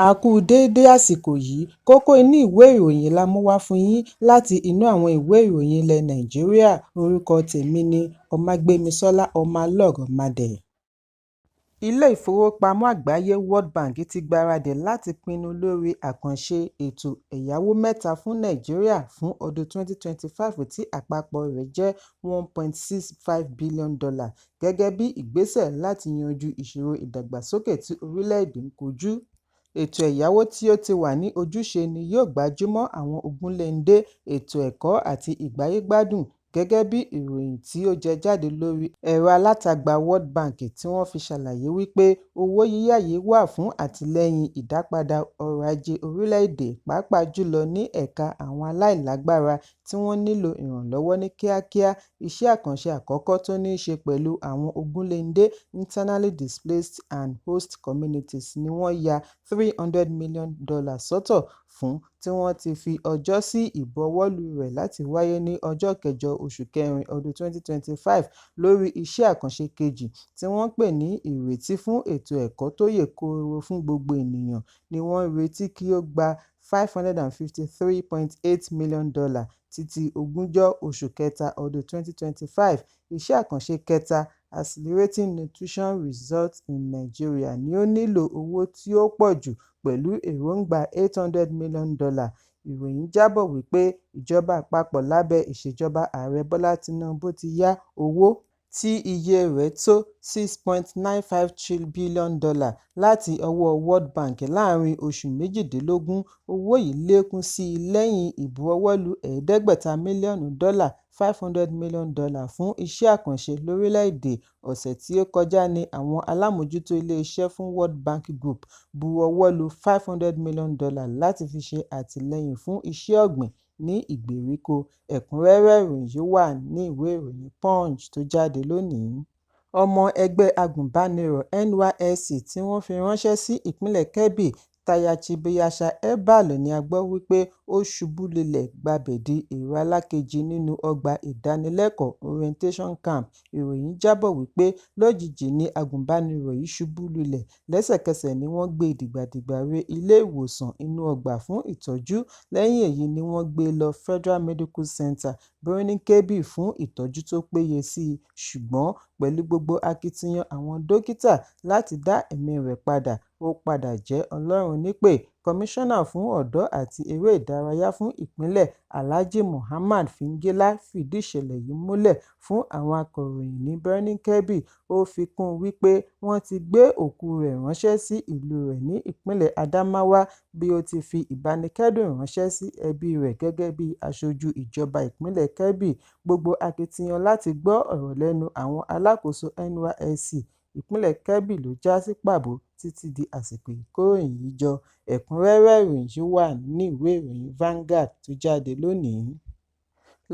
A kú déédé àsìkò yìí. Kókó inú ìwé ìròyìn la mú wá fún yín láti inú àwọn ìwé ìròyìn ilẹ̀ Nàìjíríà. Orúkọ tèmi ni Ọmágbémisọ́lá Ọmọlọ́rọ̀madẹ̀. Ilé Ìfowópamọ́ Àgbáyé World Bank ti gbáradì láti pinnu lórí àkànṣe ètò ẹ̀yáwó mẹ́ta fún Nàìjíríà fún ọdún 2025 tí àpapọ̀ rẹ̀ jẹ́ $1.65 billion gẹ́gẹ́ bí ìgbésẹ̀ láti yanjú ìṣòro ìdàgbàsókè tí orílẹ̀-èdè ń kojú. Ètò ẹ̀yáwó tí ó ti wà ní ojúṣe ni yóò gbájúmọ́ àwọn ogunléndé, ètò ẹ̀kọ́ àti ìgbáyé-gbádùn, gẹ́gẹ́ bí ìròyìn tí ó jẹ jáde lórí ẹ̀rọ alátagbà World Bank tí wọ́n fi ṣàlàyé wípé owó yíyá yìí wà fún àtìlẹ́yìn ìdápadà ọrọ̀ ajé orílẹ̀-èdè, pàápàá jùlọ ní ẹ̀ka àwọn aláìlágbára tí wọ́n nílò ìrànlọ́wọ́ ní kíákíá. Iṣẹ́ àkànṣe àkọ́kọ́ tó níí ṣe pẹ̀lú àwọn ogunléndé Internally Displaced and Host Communities ni wọ́n ya $300 million sọ́tọ̀ fún, tí wọ́n ti fi ọjọ́ sí ìbuwọ́lù rẹ̀ láti wáyé ní ọjọ́ kẹjọ oṣù kẹrin ọdún 2025. Lórí iṣẹ́ àkànṣe kejì, tí wọ́n pè ní Ìrètí fún Ètò Ẹ̀kọ́ tó Yè Kooro fún Gbogbo Ènìyàn, ní wọ́n ń retí kí ó gba $553.8 million títí ogúnjọ́ oṣù kẹta ọdún 2025. Iṣẹ́ àkànṣe kẹta, Accelerating Nutrition Results in Nigeria, ni ó nílò owó tí ó pọ̀ jù pẹ̀lú èròńgbà $800 million. Ìròyìn jábọ̀ wípé ìjọba àpapọ̀ lábẹ́ ìṣèjọba Ààrẹ Bọ́lá Tinubu ti yá owó tí iye rẹ̀ tó $6.95 billion láti ọwọ́ World Bank láàárín oṣù méjìdínlógún. Owó yìí lékún sí i lẹ́yìn ìbuwọ́lù ẹ̀ẹ́dẹ́gbẹ̀ta mílíọ̀nù dọ́là $500 million fún iṣẹ́ àkànṣe lórílẹ̀-èdè. Ọ̀sẹ̀ tí ó kọjá ní àwọn alámòójútó ilé-iṣẹ́ fún World Bank Group bu ọwọ́ lu $500 million láti fi ṣe àtìlẹ́yìn fún iṣẹ́ ọ̀gbìn ní ìgbèríko. Ẹ̀kúnrẹ́rẹ́ ìròyìn yìí wà ní ìwé ìròyìn Punch tó jáde lónìí. Ọmọ ẹgbẹ́ agùnbánirọ̀ NYSC tí wọ́n fi ránṣẹ́ sí ìpínlẹ̀ Kebbi, Taye Chibiyasha Ebal, ni a gbọ́ wípé ó ṣubú lulẹ̀ gbabẹ̀ di èrò alákejì nínú ọgbà ìdánilẹ́kọ̀ọ́ Orientation Camp. Ìròyìn jábọ̀ wípé lójijì ni agùnbánirọ̀ yìí ṣubú lulẹ̀, lẹ́sẹ̀kẹsẹ̀ ni wọ́n gbé e dìgbàdìgbà re ilé ìwòsàn inú ọgbà fún ìtọ́jú. Lẹ́yìn èyí ni wọ́n gbé e lọ Federal Medical Centre, Birnin Kebbi fún ìtọ́jú tó péye sí i, ṣùgbọ́n pẹ̀lú gbogbo akitiyan àwọn dókítà láti dá ẹ̀mí rẹ̀ padà, ó padà jẹ́ Ọlọ́run nípè. Kọmíṣánná fún Ọ̀dọ́ àti Eré Ìdárayá fún ìpínlẹ̀, Alhaji Mohammed Fingilla, fìdí ìṣẹ̀lẹ̀ yìí múlẹ̀ fún àwọn akọ̀ròyìn ní Birnin Kebbi. Ó fi kún un wípé wọ́n ti gbé òkú rẹ̀ ránṣẹ́ sí ìlú rẹ̀ ní ìpínlẹ̀ Adamawa bí ó ti fi ìbánikẹ́dùn ránṣẹ́ sí ẹbí rẹ̀ gẹ́gẹ́ bí aṣojú ìjọba ìpínlẹ̀ Kebbi. Gbogbo akitiyan láti gbọ́ ọ̀rọ̀ lẹ́nu àwọn alákòóso NYSC ìpínlẹ̀ Kebbi ló já sí pàbó títí di àsìkò ìkóròyìnjọ yìí. Ẹ̀kúnrẹ́rẹ́ ìròyìn yìí wà nínú ìwé ìròyìn Vanguard tó jáde lónìí.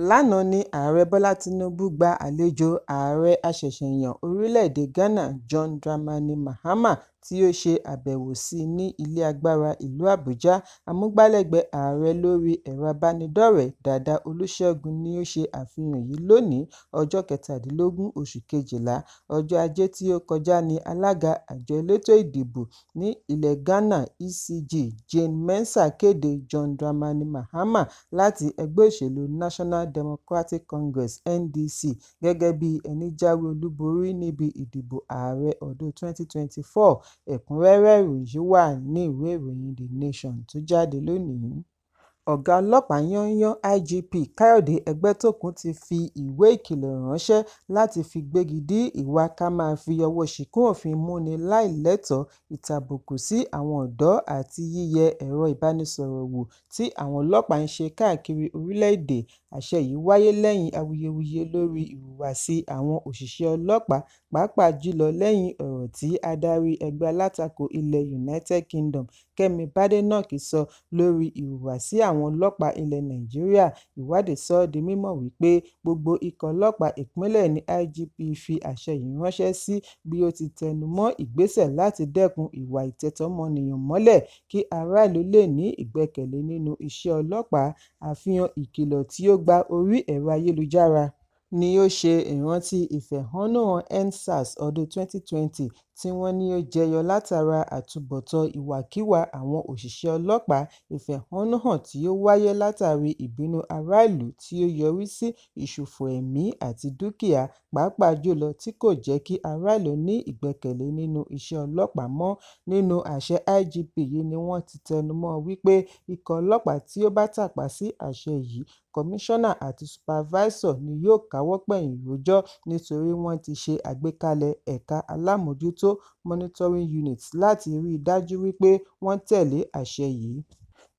Lánàá ní Ààrẹ Bọ́lá Tinubu gba àlejò Ààrẹ àṣẹ̀ṣẹ̀yàn orílẹ̀-èdè Ghana John Dramani Mahama tí ó ṣe àbẹ̀wò sí ní Ilé Agbára ìlú Àbújá. Amúgbálẹ́gbẹ̀ẹ́ Ààrẹ lórí ẹ̀rọ ìbánidọ́rẹ̀ẹ́ Dàda Olúṣẹ́gun ni ó ṣe àfihàn yìí lónìí ọjọ́ kẹtàdínlógún oṣù kejìlá. Ọjọ́ Ajé tí ó kọjá ní alága àjọ elétò ìdìbò ní ilẹ̀ Ghana ECG Jean Mensa kéde John Dramani Mahama láti ẹgbẹ́ òṣèlú National Democratic Congress NDC gẹ́gẹ́ bí ẹni jáwé olúborí níbi ìdìbò ààrẹ ọdún 2024. Ẹ̀kúnrẹ́rẹ́ ìròyìn yìí wà ní ìwé ìròyìn The Nation tó jáde lónìí. Ọ̀gá ọlọ́pàá yányán IGP Káyọ̀dé Ẹgbẹ́tókun ti fi ìwé ìkìlọ̀ ránṣẹ́ láti fi gbégi dí ìwà ká máa fi ọwọ́ ṣìkún òfin múni láì lẹ́tọ̀ọ́, ìtàbùkù sí àwọn ọ̀dọ́ àti yíyẹ ẹ̀rọ ìbánisọ̀rọ̀ wò tí àwọn ọlọ́pàá ń ṣe káàkiri orílẹ̀-èdè. Àṣẹ yìí wáyé lẹ́yìn awuyewuye lórí ìhùwàsí àwọn òṣìṣẹ́ ọlọ́pàá, pàápàá jùlọ lẹ́yìn ọ̀rọ̀ tí adarí ẹgbẹ́ alátakò ilẹ̀ United Kingdom Kemi Badenoch sọ lórí ìhùwàsí àwọn ọlọ́pàá ilẹ̀ Nàìjíríà. Ìwádìí sọ ọ́ di mímọ̀ wípé gbogbo ikọ̀ ọlọ́pàá ìpínlẹ̀ ní IGP fi àṣẹ yìí ránṣẹ́ sí bí ó ti tẹnu mọ́ ìgbésẹ̀ láti dẹ́kun ìwà ìtẹ̀tọ́mọnìyàn mọ́lẹ̀ kí aráàlú lè ní ìgbẹ́kẹ̀lé nínú iṣẹ́ ọlọ́pàá. Àfihàn ìkìlọ̀ tí ó gba orí ẹ̀rọ ayélujára ni ó ṣe ìrántí ìfẹ̀hónúhàn EndSARS ọdún 2020. tí wọ́n ní ó jẹyọ látara àtúbọ̀tán ìwàkiwà àwọn òṣìṣẹ́ ọlọ́pàá, ìfẹ̀hónúhàn tí ó wáyé látàrí ìbínú aráàlú tí ó yọrí sí ìṣòfò ẹ̀mí àti dúkìá, pàápàá jùlọ tí kò jẹ́ kí aráàlú ní ìgbẹ́kẹ̀lé nínú iṣẹ́ ọlọ́pàá mọ́. Nínú àṣẹ IGP yìí ni wọ́n ti tẹnumọ́ọ wípé ikọ̀ ọlọ́pàá tí ó bá tàpá sí àṣẹ yìí, kọmíṣánná àti súpáváísọ̀ ni yóò káwọ́ pọ̀nyìn rojọ́ nítorí wọ́n ti ṣe àgbékalẹ̀ ẹ̀ka alámòójútó (monitoring unit) láti rí i dájú wípé wọ́n tẹ̀lé àṣẹ yìí.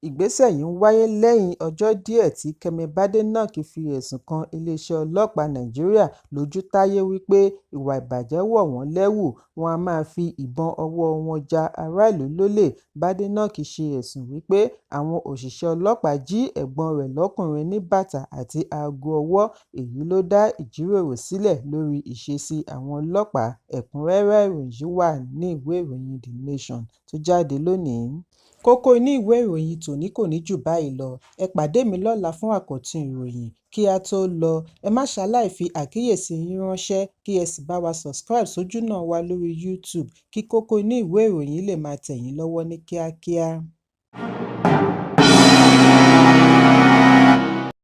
Ìgbésẹ̀ yìí ń wáyé lẹ́yìn ọjọ́ díẹ̀ tí Kẹ́mi Badenoch fi ẹ̀sùn kan iléeṣẹ́ ọlọ́pàá Nàìjíríà lójútáyé wípé ìwà ìbàjẹ́ wọ̀ wọ́n lẹ́wù, wọ́n a máa fi ìbọn ọwọ́ọ wọn ja aráàlú lólè. Badenoch ṣe ẹ̀sùn wípé àwọn òṣìṣẹ́ ọlọ́pàá jí ẹ̀gbọ́n-ọn rẹ̀ lọ́kùnrin ní bàtà àti aago ọwọ́, èyí ló dá ìjíròrò sílẹ̀ lórí ìṣesí àwọn ọlọ́pàá. Ẹ̀kúnrẹ́rẹ́ ìròyìn yìí wà ní ìwé ìròyìn The Nation tó jáde lónìí. Kókó inú ìwé ìròyìn tòní kò ní jù báyìí lọ. Ẹ pàdé mi lọ́la fún àkọ́tún ìròyìn. Kí á tó lọ, ẹ má ṣaláì fi àkíyèsí yín ránṣẹ́ kí ẹ sì bá wa subscribe sójúnà wa lórí YouTube kí kókó inú ìwé ìròyìn lè máa tẹ̀ yín lọ́wọ́ ní kíákíá.